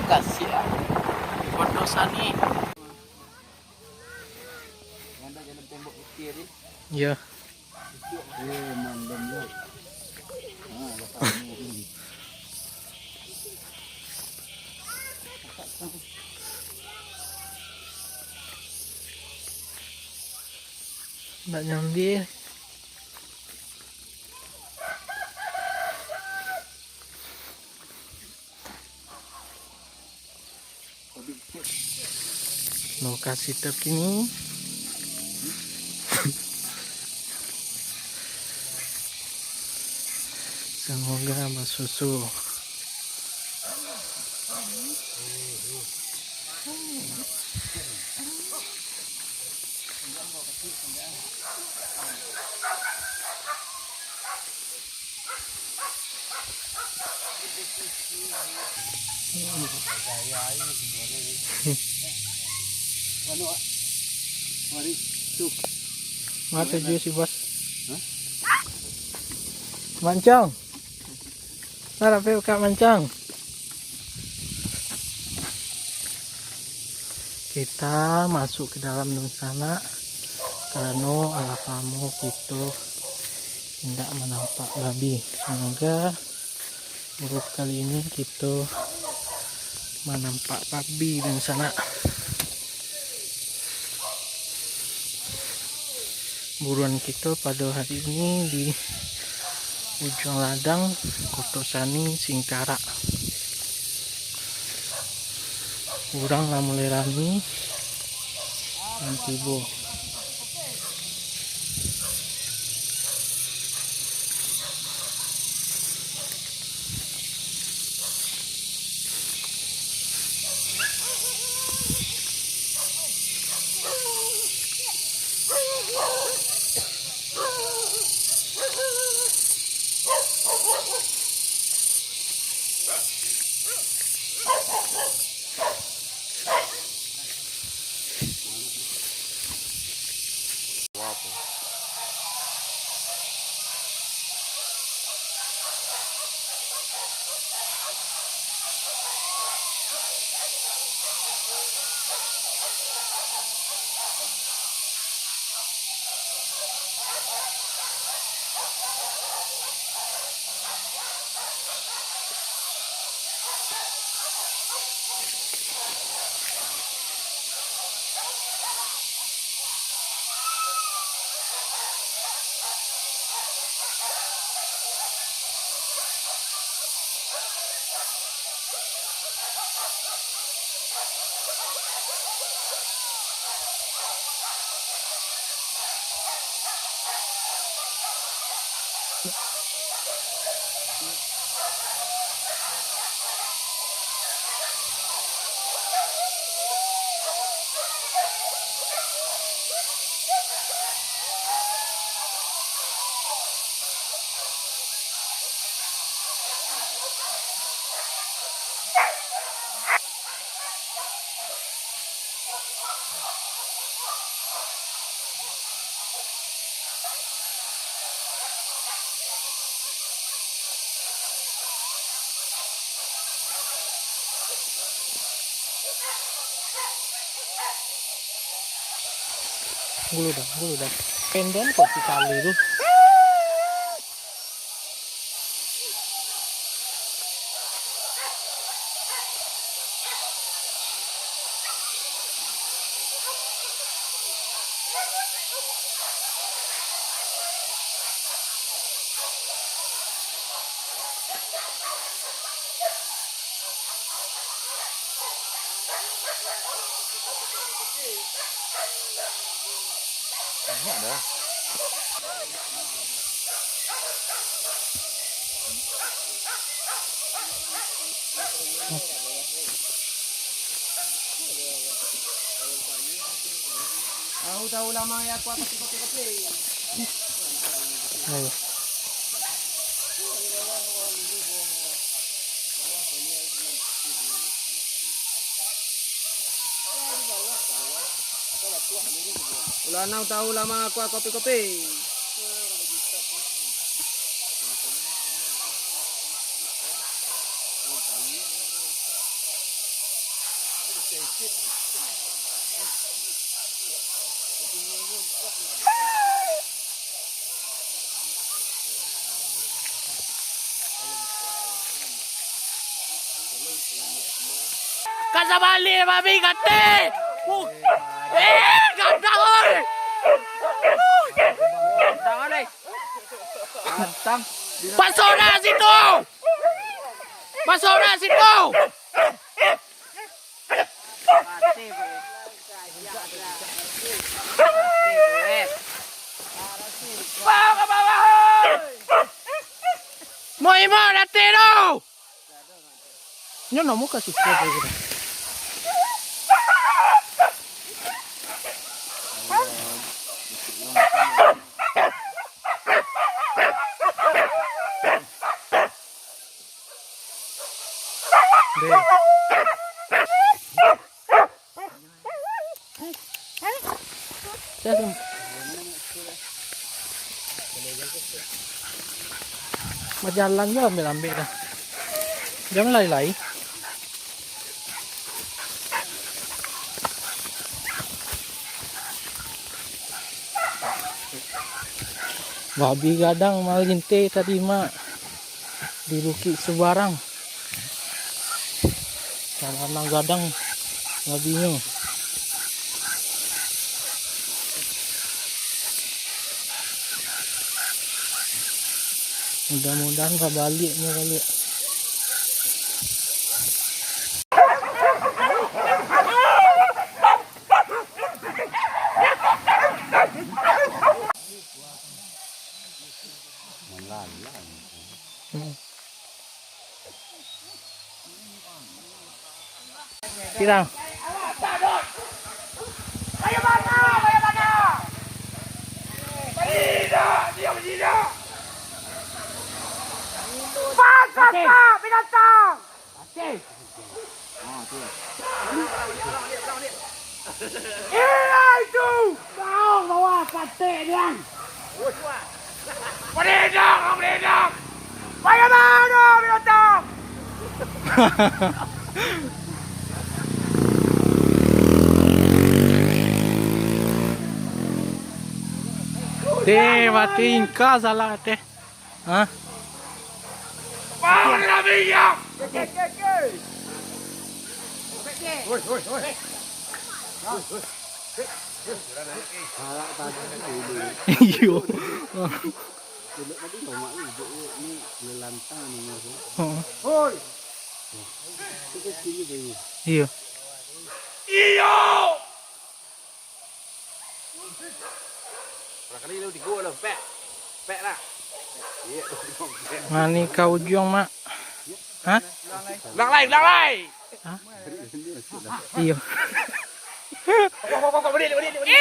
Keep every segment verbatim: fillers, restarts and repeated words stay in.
Kasih ah. Pondok Sani. Yo. Nak nyambi. Lokasi terkini. Semoga basusu. Mati juo si bos. Hah? Mancang. Lah, tapi buka mancang. Kita masuk ke dalam dunsanak, karano alah lamo kito indak manampak babi. Semoga buruh kali ini kito manampak babi dunsanak. Buruan kito pado hari ini di Ujuang Ladang, Koto Sani, Singkarak. Urang lah mulai rami nan tibo. Gulu dah, gulu dah. Penden kok si kali tu. Banyak dah. Tahu-tahu lama ya aku atas kopi-kopi. Ayo. Ulanau tahu lama aku kopi-kopi. Ka sabalik, babi, kate! Uh. Eh, gadang, oi! Gadang, oi! Gadang. Pasok dah situ! Pasok dah situ! Mati, bro. Mati, bro, eh. Bawa ka bawah, oi! Mau imo, datang tu! Nyo namo ka situ apa gitu. Deh. Bajalan juo lambek-lambek dah. Jan lai-lai. Babi gadang malinteh tadi, Mak. Di Bukik Subarang. Tanah gadang babinyo. Mudah-mudahan ka baliak nyo baliak. Hmm. Sirang. Pasang tak binatang! Iya itu! Bawa patek, Dian! Beredar, beredar! Bagaimana, binatang? Teh, mati ingka salah teh. Hah? Woi, woi, woi. Iyo. Heeh. Iyo. Iyo. Mani ka ujuang, Mak? Hah? Ulang lai, ulang lai. Hah? Iyo.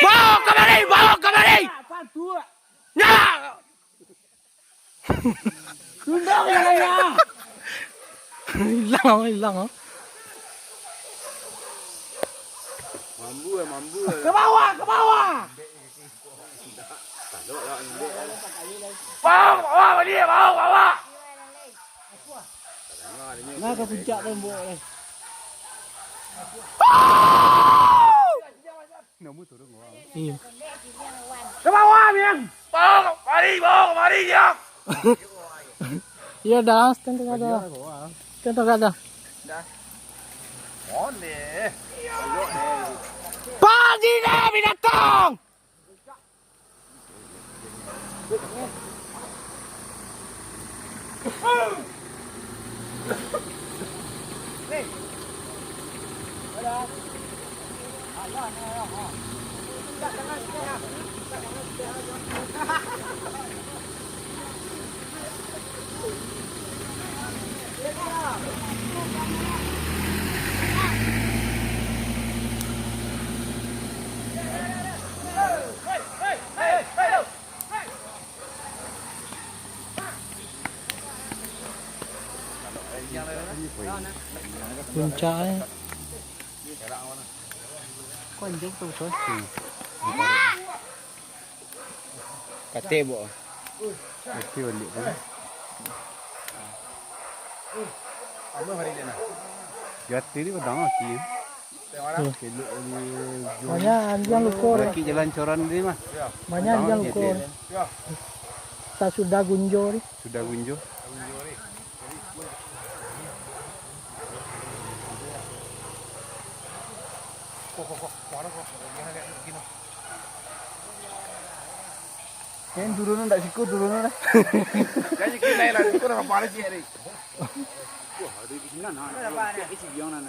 Bawa kamari, bawa kamari. Nya! Tunduk jalannya. Hilang, hilang. Mambu, mambu. Ke bawah, ke bawah. Bawa, bawa, bawa dia, bawa, bawa. Nah, ke puncak tembok ni. Iyo. Ke bawah, Bang. Bawa kamari, bawa kamari, ya. Iyo, dah, stand tu kada. Stand tu kada. Dah. Boleh. Pagi dah binatang. Puncak, eh. Katek, Bok. Katek baliak tu. Jati ni padang mati. Banyak anjiang luko. Laki jalan coran tadi mah. Banyak anjiang luko. Sasudah gunjo ni. Sudah gunjo. Kan turun ndak siku turun dah. Jadi kena lah siku dah parah sih hari. Wah, ada di sini nah. Ada di sini yang nah.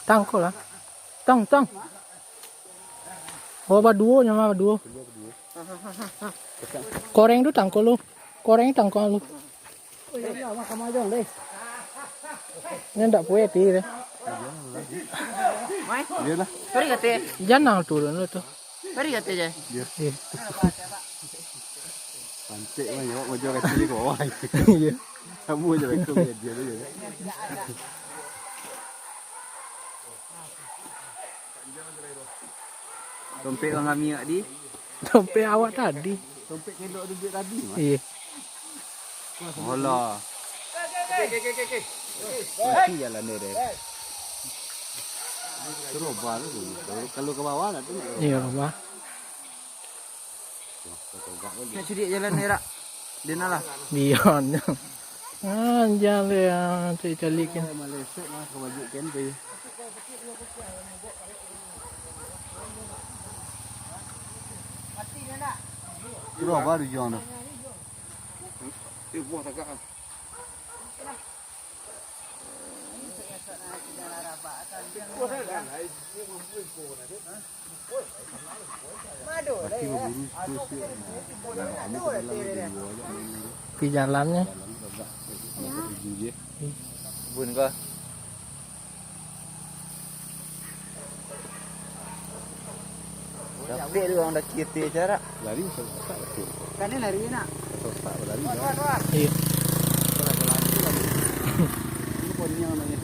Tangkul lah. Tang, tang. Oh, baduo nyo mah, baduo. Koreng tu tangkul lu. Koreng tangkul lu. Ini ndak puas ti deh. Iyolah. Sorry kate. Jangan turun lu tu. Sorry kate je. Iya. Pantek mah, awak mojo kacil di bawah. Iya. Kamu aja langsung dia, dia aja. Dompet urang kami awak di? Dompet awak tadi. Dompet kelok duduak tadi, Mas? Iya. Alah. Mati jalan dia, deh. Terobah tu. Kalau, kalau ke bawah lah tu. Iya, Bang. Nak culik jalan ni, Rak. Dia nak lah. Dion. Anjang dia, ah, cari-cari kan. Maleset lah, kebajuk kan tu. Surau baru juang tu. Eh, buah tagak ah. Di jalannya. Bun ko. Capek tu urang daki ateh carak. Lari sasak tu. Kan ni lari nak. Sasak lari. Iya. Ini ponyang ni.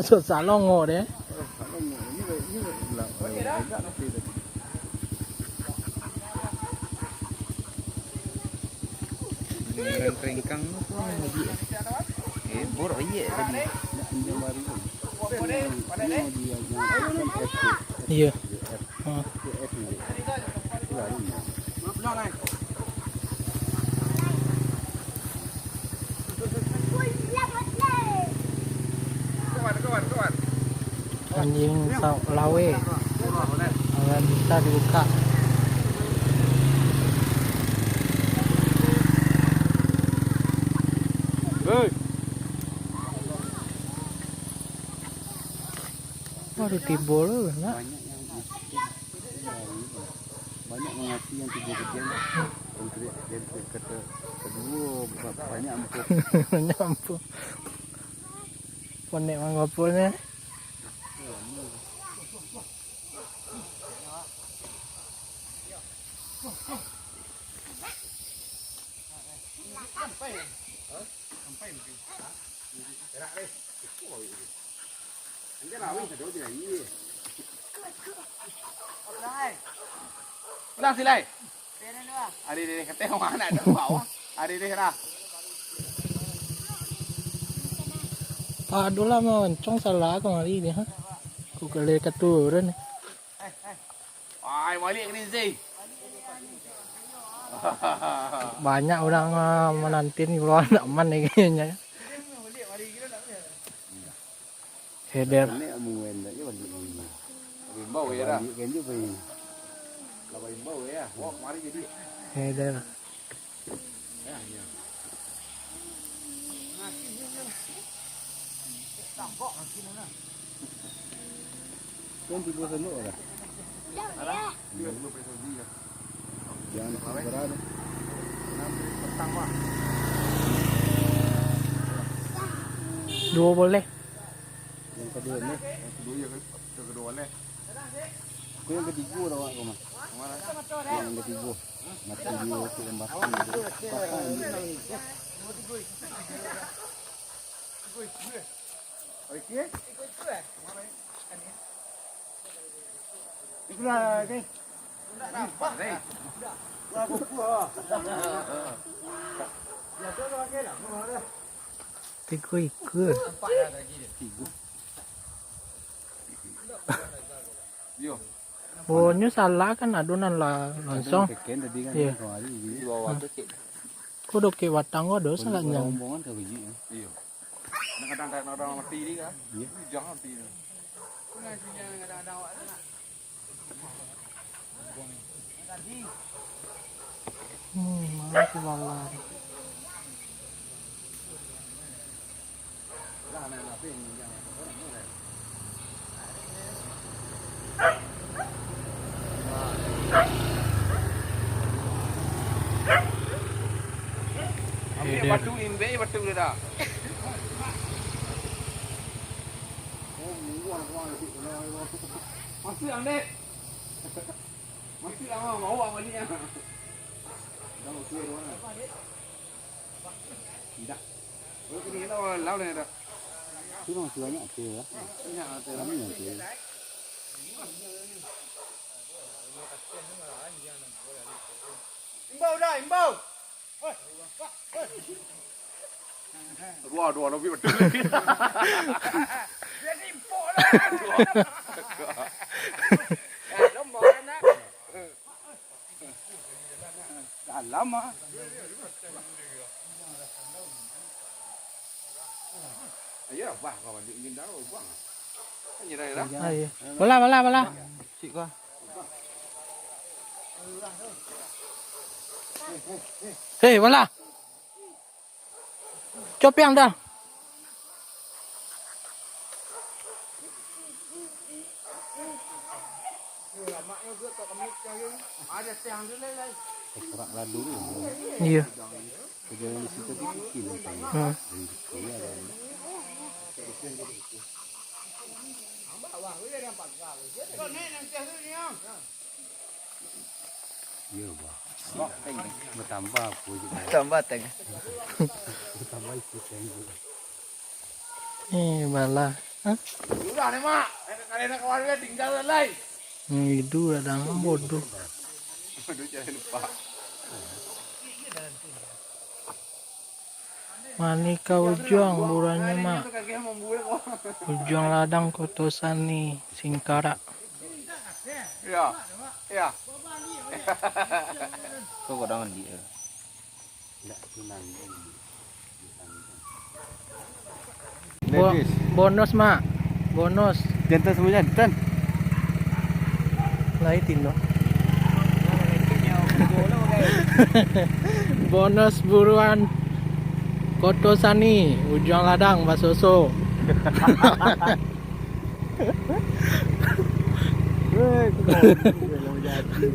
Sasak longo deh. Sasak longo. Ini, ini lah. Rengkang tu pun jadi. Eh, borok iya tadi. Iya. Ha. Anjing sa-, lawe. Awan bisa dibuka. Hei. Wah, ditimbol tu, nak. Banyak mangasi yang tibo kecil. Yang kata kedua ba-, banyak ampuh. Banyak ampuh. Ponek mangapulnya. Pulang silai. Ari deh, kateh mana ada bawah. Ari deh lah. Aduh lah, mancong salah kamari deh, ha. Ku kele keturun. Ai, balik ke Rizky. Banyak urang, ah, mananti di luar, ndak aman ni kayaknya. Heder. Imbau ya dah. Balik kan juga, Pak. Kalau imbau ya, wah, kemari jadi. Heder. Kan tibo sanduk lah. Jangan segera tu. Duo boleh. Yang kedua ni. Yang kedua ya, yang kedua boleh. Aku yang ketiga dah awak kau mah. Yang ketiga. Mati dia tu, mati dia. Pasang dia. Ikulah, Ding. Tigo ikua. Tigo. Yo. Oh, nyo salah kan, ado nan lah langsung. Teken tadi kan, Iya. Kamari, iya. Di bawah tu, cek. Kok dokek batang ko ado salah nyo. Rombongan ka biji, ya. Iyo. Kadang-kadang tak ada orang mati ni kan. Iya. Jangan mati ni. Hmm, mana tu lalat? Ambil batu, imbek batu dia dah. Masuk, Ambil. Masuk lah, mau bawa balik lah. Dah, okey, dah. Tidak. Oh, kini kita orang lau ni dah. Tu masih banyak tu, ya. Banyak tu. Banyak tu. Imbau dah, imbau. Dua, dua, lebih betul. Jadi impok lah. Dah lama. Ayo, bah, kawan, dia ingin dah, bang. Kan nyerah dah. Ah, iya. Bola, bola, bola. Cik kau. Hei, bola. Copiang dah. Serak ladu tu. Iya. Kerja di situ tu kecil. Hmm. Dari situ ya. Iya, bah. Bertambah apa je, bah? Tambah tank. Bertambah isi tank je. Eh, balah. Hah? Udah ni, Mak. Kalau nak keluar dia tinggal lai. Hmm, itu dah bodoh. Bodoh jangan lupa. Mani ka ujuang buruannyo, Mak. Ujuang ladang Koto Sani, Singkarak. Ya, ya. Kau godang dia. Bo-, bonus, Mak. Bonus. Jantan semua jantan. Lai tino. Bonus buruan Koto Sani, ujuang ladang basoso. Weh, kau jadi.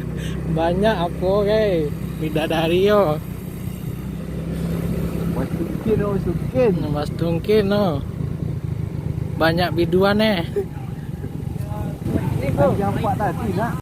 Banyak apo, gai? Bidadari yo. Mas Tungkin, oh, Tungkin. Mas Tungkin, oh. Banyak biduan, eh. Yang empat tadi, nak.